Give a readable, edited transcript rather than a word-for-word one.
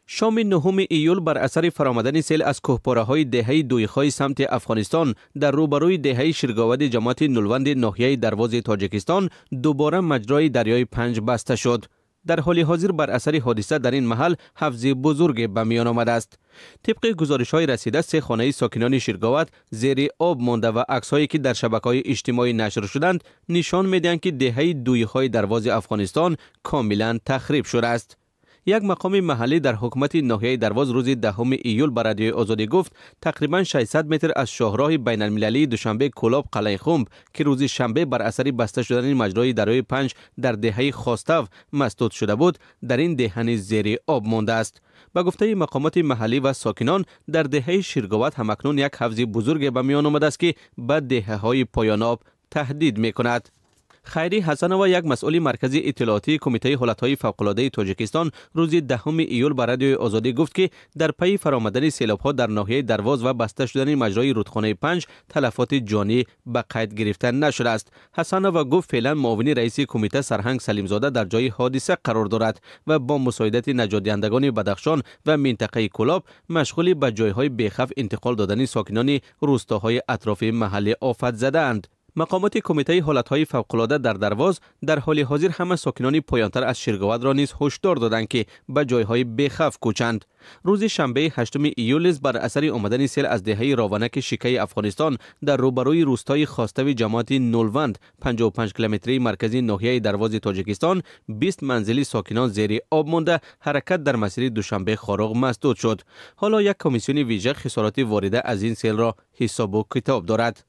Шоми 9 июл бар асари фаромадани сел аз кӯҳпораҳои деҳаи Дуйхои самти Афғонистон дар рӯбарӯи деҳаи Ширговади ҷамоати Нулванди ноҳияи Дарвози Тоҷикистон дубора маҷрои дарёи Панҷ баста шуд. Дар ҳоли ҳозир бар асари ҳодиса дар ин маҳал ҳавзи бузурге ба миён омадааст. Тибқи гузоришҳои расида, се хонаи сокинони Ширговад зери об монда ва аксҳое ки дар шабакаҳои иҷтимоӣ нашр шуданд, нишон медиҳанд, ки деҳаи Дуйхои Дарвози Афғонистон комилан тахриб шудааст. Як мақоми маҳаллӣ дар ҳукумати ноҳияи Дарвоз рӯзи 10 июл ба Радиои Озодӣ гуфт, тақрибан 600 метр аз шоҳроҳи байналмилалии Душанбе Кӯлоб Қалъаи Хумб, ки рӯзи шанбе бар асари баста шудани маҷрои дарёи Панҷ дар деҳаи Хостав масдуд шуда буд, дар ин деҳа низ зери об мондааст. Ба гуфтаи мақомоти маҳаллӣ ва сокинон, дар деҳаи Ширговад ҳамакнун як ҳавзи бузурге ба миён омадааст, ки ба деҳаҳои поёноб таҳдид мекунад. Хайри Ҳасанова, як масъули маркази иттилоотии Кумитаи ҳолатҳои фавқулодаи Тоҷикистон, рӯзи 10 июл ба Радиои Озодӣ гуфт, ки дар пайи фаромадани селобҳо дар ноҳияи Дарвоз ва баста шудани маҷрои рудхонаи Панҷ талафоти ҷонӣ ба қайд гирифта нашудааст. Ҳасанова гуфт, феълан муовини раиси кумита Сарҳанг Салимзода дар ҷои ҳодиса қарор дорад ва бо мусоидати наҷотдиҳандагони Бадахшон ва минтақаи Кӯлоб машғули ба ҷойҳои бехавф интиқол додани сокинони рӯстоҳои атрофи маҳалли офат задаанд. Мақомоти Кумитаи ҳолатҳои фавқулода дар Дарвоз дар ҳоли ҳозир ҳама сокинони поёнтар аз Ширговадро низ ҳушдор доданд, ки ба ҷойҳои бехавф кӯчанд. Рӯзи шанбеи 8 июл низ бар асари омадани сел аз деҳаи Рованаки Шикаи Афғонистон дар рӯбарӯи рӯстои Хостави ҷамоати Нулванд, 55 километрии маркази ноҳияи Дарвози Тоҷикистон, 20 манзили сокинон зери об монда, ҳаракат дар масири Душанбе Хоруғ масдуд шуд. Ҳоло як комиссиони вижа хисороти ворида аз ин селро ҳисобу китоб дорад.